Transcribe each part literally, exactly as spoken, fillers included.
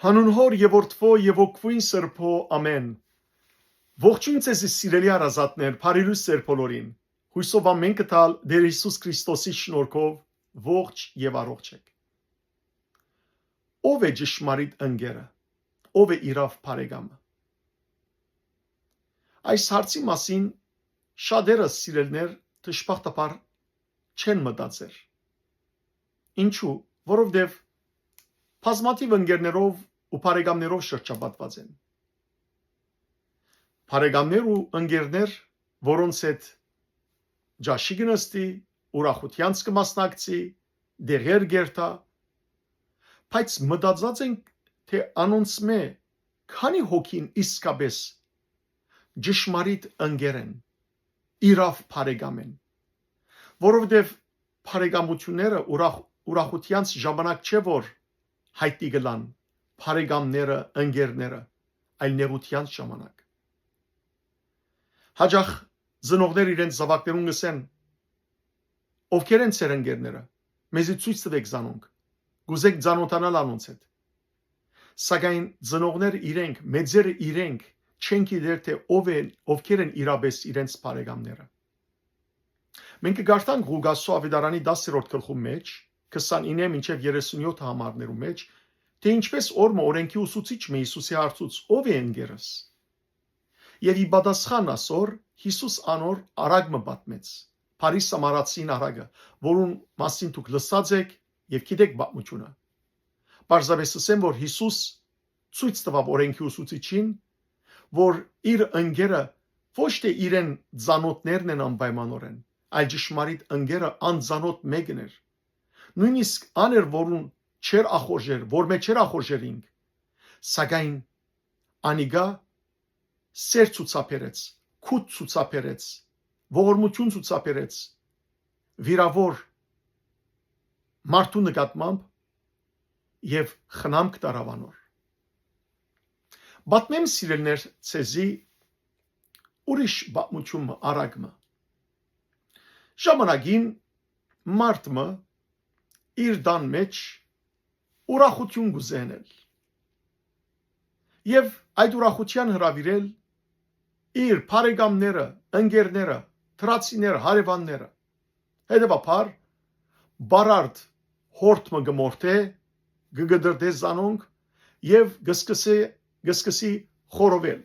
Անուն Հօր եւ Որդւոյ եւ Հոգւոյն Սրբոյ, ամէն։ Ողջոյն ձեզի, սիրելի հարազատներ, բարի լոյս ձեր բոլորին։ Յոյսով ամէն կը տալ Տէր Յիսուս Քրիստոսի շնորհքով ողջ եւ առողջ եք։ Ո՞վ է ճշմարիտ ընկերը, ո՞վ է իրաւ բարեկամը։ Այս հարցի մասին շատերս, սիրելիներ, դժբախտաբար չեն մտածեր։ Ինչու՞։ Որովհետեւ բազմաթիւ ընկերներով ու բարեկամներով շրջապատուած են։ Բարեկամներ ու ընկերներ, որոնց հետ ճաշի կը նստի, ուրախութեանց կը մասնակցի, դեղեր կ'երթայ, բայց մտածած ենք, թէ անոնցմէ քանի՞ հոգին իսկապէս ճշմարիտ ընկեր են, իրաւ բարեկամ են, որովհետեւ բարեկամութիւնները ուրախ-, ուրախութեանց ժամանակ չէ, որ յայտնի կ'ըլլան բարեկամները, ընկերները, այլ նեղութեանց ժամանակ։ Յաճախ ծնողներ իրենց զաւակներուն կ'ըսեն. «Ովքեր են ձեր ընկերները, մեզի ցոյց տուէք զանոնք, կ'ուզենք ծանօթանալ անոնց հետ»։ Սակայն ծնողները իրենք, մեծերը իրենք չեն գիտեր, թէ ով են, ովքեր են իրապէս իրենց բարեկամները։ Մենք կը կարդանք Ղուկասու աւետարանի տասերորդ գլխու մէջ, քսանինը մինչեւ երեսունյոթ համարներու մէջ, թէ ինչպէս օր մը օրէնքի ուսուցիչ մը Յիսուսի հարցուց. «Ո՞վ է ընկերս»։ Եւ ի պատասխան ասոր, Յիսուս անոր առակ մը պատմեց, բարի սամարացին առակը, որուն մասին դուք լսած էք եւ գիտէք պատմութիւնը։ Պարզապէս ըսեմ, որ Յիսուս ցոյց տուաւ օրէնքի ուսուցիչին, որ իր ընկերը ոչ թէ իրեն ծանօթներն են անպայմանօրէն, այլ ճշմարիտ ընկերը անծանօթ մէկն էր։ Նոյնիսկ ան էր, որուն չէր ախորժեր, որմէ չէր ախորժեր ինք, սակայն անիկա սէր ցուցաբերեց, քուտ ցուցաբերեց, ողորմութիւն ցուցաբերեց վիրաւոր մարդու նկատմամբ եւ խնամք տառաւ անոր։ Պատմեմ, սիրելիներ, ձեզի ուրիշ պատմութիւն մը, առակ մը։ Ժամանակին մարդ մը իր տան մէջ ուրախութիւն կ'ուզէ ընել եւ այդ ուրախութեան հրաւիրել իր բարեկամները, ընկերները, դրացիները, հարեւանները։ Հետեւաբար, բարարդ հորդ մը կը մորթէ, կը կտրտէ զանոնք եւ կը սկսի, կը սկսի խորովել։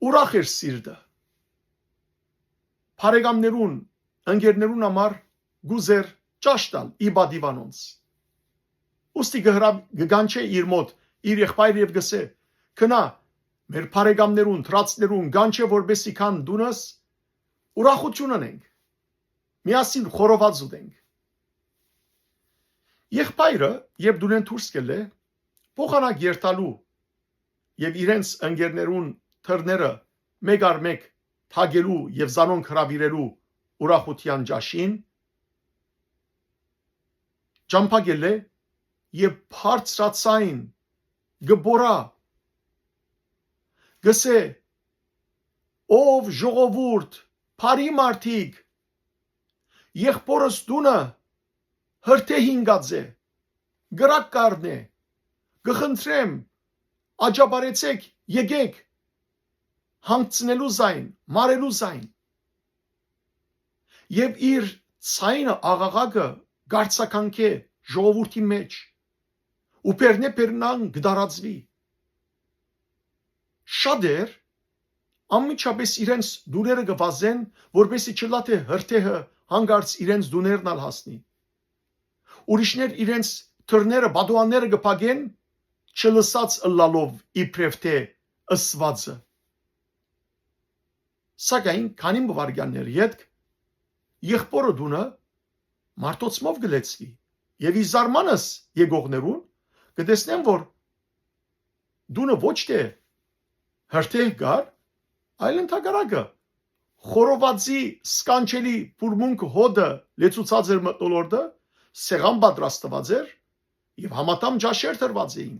Ուրախ էր սիրտը։ Բարեկամներուն, ընկերներուն համար կ'ուզէր ճաշ տալ ի պատիւ անոնց։ Ուստի կը հրաւ-, կը կանչէ իր մօտ իր եղբայրը եւ կ'ըսէ. «Գնա, մեր բարեկամներուն, դրացիներուն կանչէ, որպէսզի գան տունս, ուրախութիւն ընենք, միասին խորոված ուտենք»։ Եղբայրը, երբ տունէն դուրս կ'ելլէ, փոխանակ երթալու եւ իրենց ընկերներուն դռները մէկ առ մէկ թակելու եւ զանոնք հրաւիրելու ուրախութեան ճաշին, ճամբայ կ'ելլէ եւ բարձրաձայն կը պոռայ, կ'ըսէ. «Ով ժողովուրդ, բարի մարդիկ, եղբօրս տունը հրդեհ ինկած է, կրակ կ'առնէ, կը խնդրեմ, աջապարեցէք, եկէք»։ Հանգցնելու զայն, մարելու զայն։ Եւ իր ձայնը, աղաղակը կ'արձագանքէ ժողովուրդի մէջ ու բերնէ բերնան կը տարածուի։ Շատեր անմիջապէս իրենց տուները կը վազեն, որպէսզի չըլլայ թէ հրդեհը յանկարծ իրենց տուներն ալ հասնի։ Ուրիշներ իրենց դռները, պատուհանները կը փակեն, չլսած ըլլալով իբրեւ թէ ըսուածը։ Սակայն քանի մը վայրկեաններ ետք եղբօրը տունը մարդոցմով կը լեցուի, եւ ի զարմանս եկողներուն կը տեսնեն, որ տունը ոչ թէ հրդեհ կար, այլ ընդհակառակը, խորովածի սքանչելի բուրմունքը, հոտը լեցուցած էր մթնոլորտը, սեղան պատրաստուած էր եւ համատամ ճաշեր տրուած էին։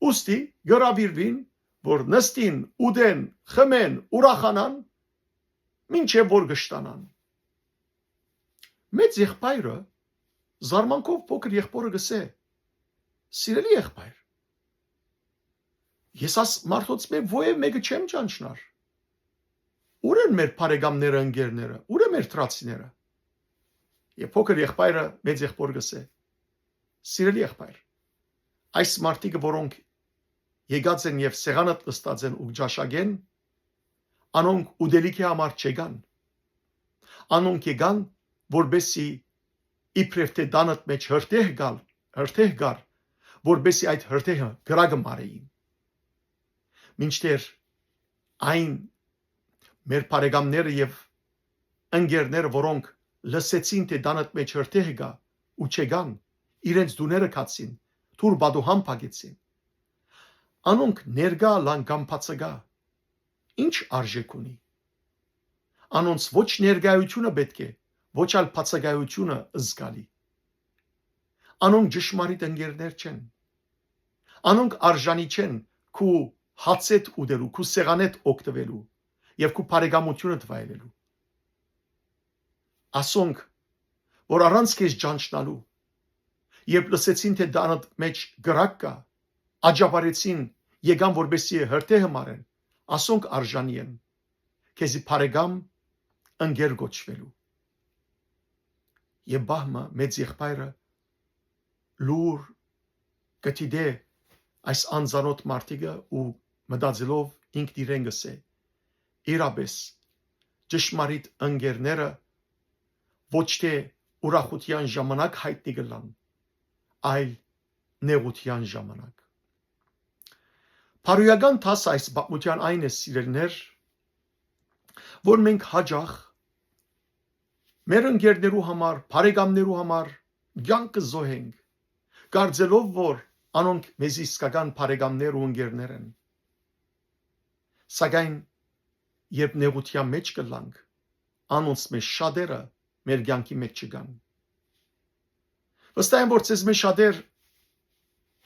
Ուստի կը հրաւիրուին, որ նստին, ուտեն, խմեն, ուրախանան, մինչեւ որ կշտանան։ Մեծ եղբայրը Զարմանքով փոքր եղբօրը կ'ըսէ. «Սիրելի եղբայր, ես աս մարդոց մէ ոեւ մէկը չեմ ճանչնար։ Ո՞ւր են մեր բարեկամները, ընկերները, ո՞ւր են մեր դրացիները»։ Եւ փոքր եղբայրը մեծ եղբօր կ'ըսէ. «Սիրելի եղբայր, այս մարդիկը, որոնք եկած են եւ սեղանդ նստած են ու ճաշակեն, անոնք ուտելիքի համար չեկան։ Անոնք եկան, որպեսզի իբրեւ թէ տանդ մէջ հրդեհ գալ, հրդեհ գար, որպեսզի այդ հրդեհը կրակը մարեին»։ Մինչդեռ այն մեր բարեկամները եւ ընկերները, որոնք լսեցին թէ տանդ մէջ հրդեհ կայ ու չեկան, իրենց տուները գացին, դուռ պատուհան փակեցին։ Անոնք ներկայ ըլլան կամ բացակայ, ի՞նչ արժէք ունի։ Անոնց ոչ ներկայությունը պէտք է, ոչ ալ բացակայությունը զգալի։ Անոնք ճշմարիտ ընկերներ չեն։ Անոնք արժանի չեն քու հացէդ ուտելու, քու սեղանէդ օգտուելու եւ քու բարեկամությունդ վայելելու։ Ասոնք, որ առանց քեզ ճանչնալու, երբ լսեցին թէ տանդ մէջ կրակ կայ, աջաբարեցին, եկան որպեսզի հրդեհը մարեն, ասոնք արժանի են քեզի բարեկամ, ընկեր կոչուելու։ Եւ պահ մը մեծ եղբայրը լուր կը դիտէ այս անծանօթ մարդիկը ու մտածելով ինքն իրեն կ'ըսէ. «Իրապէս, ճշմարիտ ընկերները ոչ թէ ուրախութեան ժամանակ յայտնի կ'ըլլան, այլ նեղութեան ժամանակ»։ Բարոյական դասը այս պատմութեան այն է, սիրելիներ, որ մենք յաճախ մեր ընկերներու համար, բարեկամներու համար կեանքը զոհենք, կարծելով որ անոնք մեզի իսկական բարեկամներ ու ընկերներ են։ Սակայն երբ նեղութեան մէջ կ'ըլլանք, անոնց մէջ շատերը մեր կեանքի մէջ չկան։ Վստահ եմ որ ձեզմէ շատեր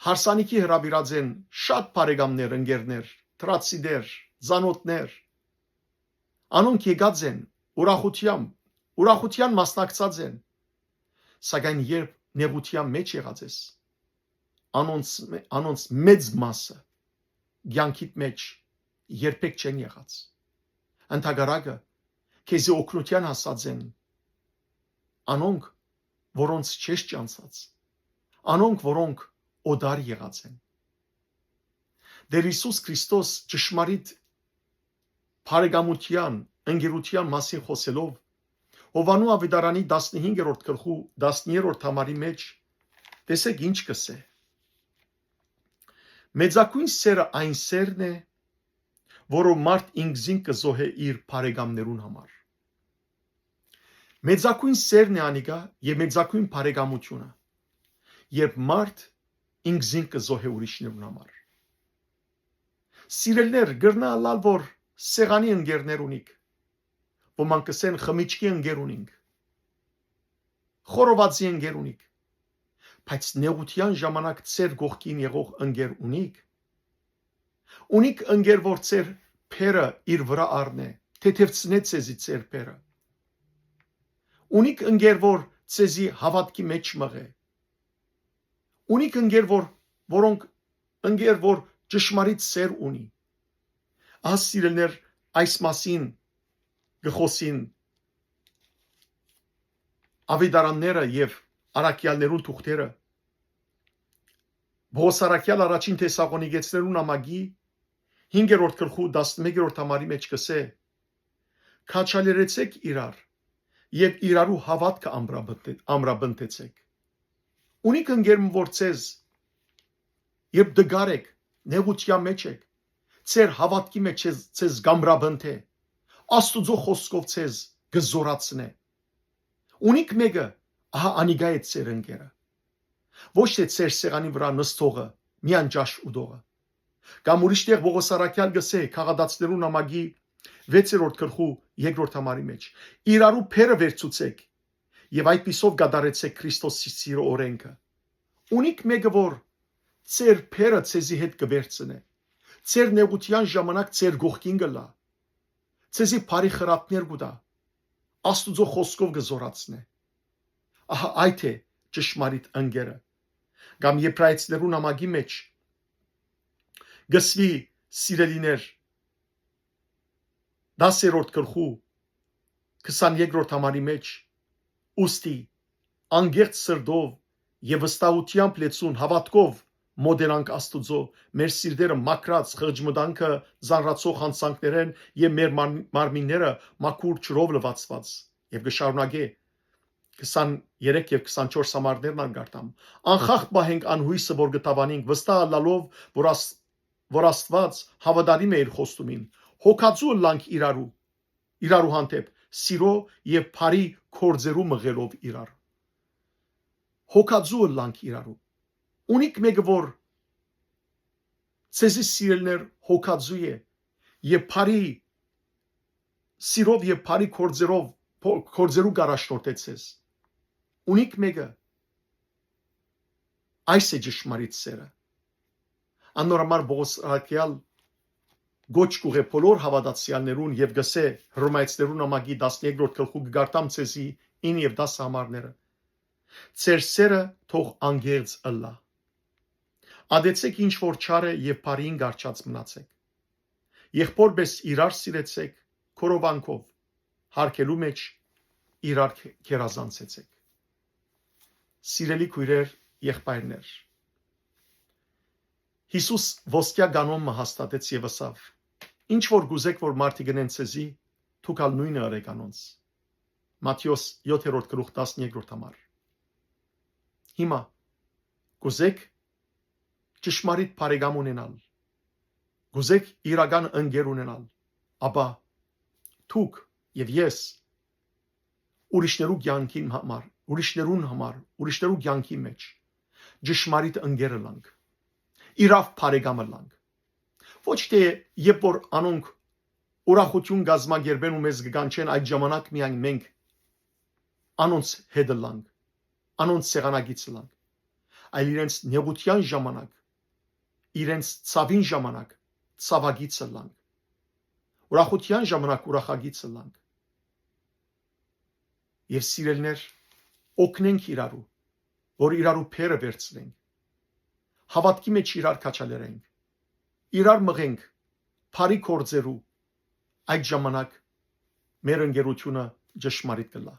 հարսանիքի հրաւիրած են շատ բարեկամներ, ընկերներ, դրացիներ, ծանօթներ։ Անոնք եկած են ուրախութեան, ուրախութեան մասնակցած են, սակայն երբ նեղութեան մէջ եղած ես, անոնց, անոնց մեծ մասը կեանքիդ մէջ երբեք չեն եղած։ Ընդհակառակը, քեզի օգնութեան հասած են անոնք, որոնց չես ճանչցած, անոնք, որոնք օտար եղած են։ Տէր Յիսուս Քրիստոս ճշմարիտ բարեկամութեան, ընկերութեան մասին խօսելով, Յովհաննու աւետարանի տասնհինգերորդ գլխու տասներորդ համարի մէջ, տեսէք ինչ կ'ըսէ. «Մեծագոյն սէրը այն սէրն է, որով մարդ ինքզինք կը զոհէ իր բարեկամներուն համար»։ Մեծագոյն սէրն է անիկա եւ մեծագոյն բարեկամութիւնը, երբ մարդ ինքզինք կը զոհէ ուրիշներուն համար։ Սիրելիներ, կրնայ ըլլալ որ սեղանի ընկերներ ունիք, ոմանք կ'ըսեն խմիչքի ընկեր ունինք, խորովածի ընկեր ունիք, բայց նեղութեան ժամանակ ձեր կողքին եղող ընկեր ունիք։ Ունիք ընկեր որ ձեր բեռը իր վրայ առնէ, թեթեւցնէ ձեզի ձեր բեռը։ Ունիք ընկեր որ ձեզի հաւատքի մէջ մղէ։ Ունիք ընկեր որ, որոնք, ընկեր որ ճշմարիտ սէր ունի։ Ահա, սիրելիներ, այս մասին կը խօսին աւետարանները եւ առաքեալներուն թուղթերը։ Պողոս առաքեալ առաջին Թեսաղոնիկեցիներուն նամակի հինգերորդ գլխու տասնմեկերորդ համարի մէջ կ'ըսէ. «Քաջալերեցէք իրար եւ իրարու հաւատքը ամրապնդեցէք»։ Ունիք ընկեր մը որ ձեզ, երբ դգար եք, նեղութեան մէջ եք, ձեր հաւատքի մէջ ձեզ, ձեզ կ'ամրապնդէ, Աստուծոյ խօսքով ձեզ կը զօրացնէ։ Ունիք մէկը, ահա անիկա է ձեր ընկերը։ Ոչ թէ ձեր սեղանի վրայ նստողը, միայն ճաշ ուտողը։ Կամ ուրիշ տեղ Պողոս առաքեալ կ'ըսէ Գաղատացիներուն նամակի վեցերորդ գլխու երկրորդ համարի մէջ. «Իրարու բեռը վերցուցէք եւ այդպիսով կատարեցէք Քրիստոսի սիրո օրէնքը»։ Ունիք մէկը որ ձեր բեռը ձեզի հետ կը վերցնէ, ձեր նեղութեան ժամանակ ձեր կողքին կ'ըլլայ, ձեզի բարի խրատներ կու տայ, Աստուծոյ խօսքով կը զօրացնէ։ Ահա այդ է ճշմարիտ ընկերը։ Կամ Եբրայեցիներու նամակի մէջ կ'ըսուի, սիրելիներ, տասերորդ գլխու քսանեքրորդ համարի մէջ. «Ուստի, անկեղծ սրտով եւ վստահութեամբ լեցուն հաւատքով մօտենանք Աստուծոյ, մեր սիրտերը մաքրած խղճմտանքը ծանրացող յանցանքներէն եւ մեր մար-, մարմինները մաքուր ջրով լուացուած»։ Եւ կը շարունակէ քսաներեք եւ քսանչորս համարներն ան կարտամ. «Անխախտ պահենք անհոյսը, որ կը դաւանինք, վստահ ըլլալով, որ Աս-, որ Աստուած հաւատարիմ է իր խոստումին, հոգածու ըլլանք իրարու, իրարու հանդէպ, սիրո եւ բարի գործերու մղելով իրար»։ Հոգածու ըլլանք իրարու։ Ունիք մէկը, որ ձեզի, սիրելիներ, հոգածու է եւ բարի, սիրով եւ բարի գործերով, փո-, գործերու կ'առաջնորդէ ձեզ։ Ունիք մէկը։ Այս է ճշմարիտ սերը։ Անոր համար Պողոս Առաքեալ կոչ կ'ուղղէ բոլոր հաւատացեալներուն եւ կ'ըսէ Հռոմայեցիներուն նամակի տասներկրորդ գլխու, կը կարդամ ձեզի ինը եւ տասը համարները. «Ձեր սերը թող անկեղծ ըլլայ։ Ատեցէք ինչ որ չար է եւ բարիին կառչած մնացէք։ Եղբոր պէս իրար սիրեցէք, քորովանքով, հարգելու մէջ իրար գերազանցեցէք»։ Սիրելի քոյրեր, եղբայրներ, Յիսուս ոսկեայ կանոն մը հաստատեց եւ ըսաւ. «Ինչ որ կ'ուզէք որ մարդիկ ընեն ձեզի, դուք ալ նոյնը ըրէք անոնց»։ Մատթէոս յոթերորդ գլուխ, տասներկրորդ համար։ Հիմա, կ'ուզէք ճշմարիտ բարեկամ ունենալ, կ'ուզէք իրական ընկեր ունենալ, ապա դուք եւ ես ուրիշներու կեանքին համար, ուրիշներուն համար, ուրիշներու կեանքի մէջ ճշմարիտ ընկեր ըլլանք, իրաւ բարեկամ ըլլանք։ Ոչ թէ երբ որ անոնք ուրախութիւն կազմակերպեն ու մեզ կը կանչեն, այդ ժամանակ միայն մենք անոնց հետ ըլլանք, անոնց սեղանակից ըլլանք, այլ իրենց նեղութեան ժամանակ, իրենց ցաւին ժամանակ ցաւագից ըլլանք, ուրախութեան ժամանակ ուրախագից ըլլանք։ Եւ սիրելիներ, օգնենք իրարու, որ իրարու բեռը վերցնենք, հաւատքի մէջ իրար քաջալերենք, իրար մղենք բարի գործերու, այդ ժամանակ մեր ընկերութիւնը ճշմարիտ կ'ըլլայ։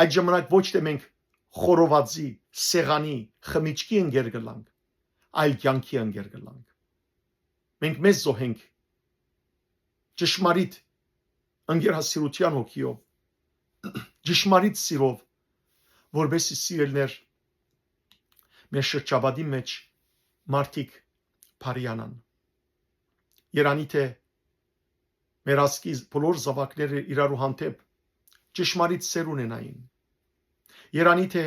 Այդ ժամանակ ոչ թէ մենք խորովածի, սեղանի, խմիչքի ընկեր կ'ըլլանք, այլ կեանքի ընկեր կ'ըլլանք։ Մենք մեզ զոհենք ճշմարիտ ընկերասիրութեան հոգիով, ճշմարիտ սիրով, որպեսզի, սիրելիներ, մեր շրջապատի մէջ մարդիկ բարիանան։ Երանի թէ մեր ազգի բոլոր զաւակները իրարու հանդէպ ճշմարիտ սեր ունենային։ Երանի թէ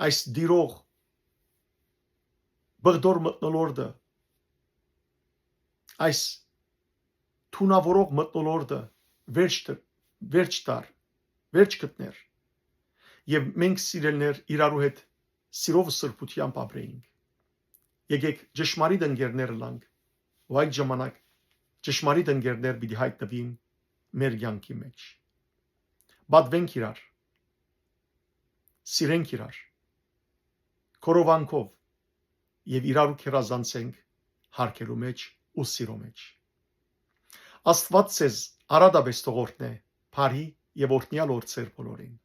այս տիրող բղդոր մթնոլորտը, այս թունաւորող մթնոլորտը վերջ տ-, վերջ տար, վերջ գտներ, եւ մենք, սիրելիներ, իրարու հետ սիրով ու սրբութեամբ ապրեինք։ Եկեք ճշմարիտ ընկերներ ըլլանք, ու այդ ժամանակ ճշմարիտ ընկերներ պիտի յայտնուին մեր կեանքի մէջ։ Պատուենք իրար, սիրենք իրար, քորովանքով, եւ իրարու գերազանցենք հարգելու մէջ ու սիրո մէջ։ Աստուած ձեզ արատապէս թող օրհնէ, բարի եւ օրհնեալ օր ձեր բոլորին։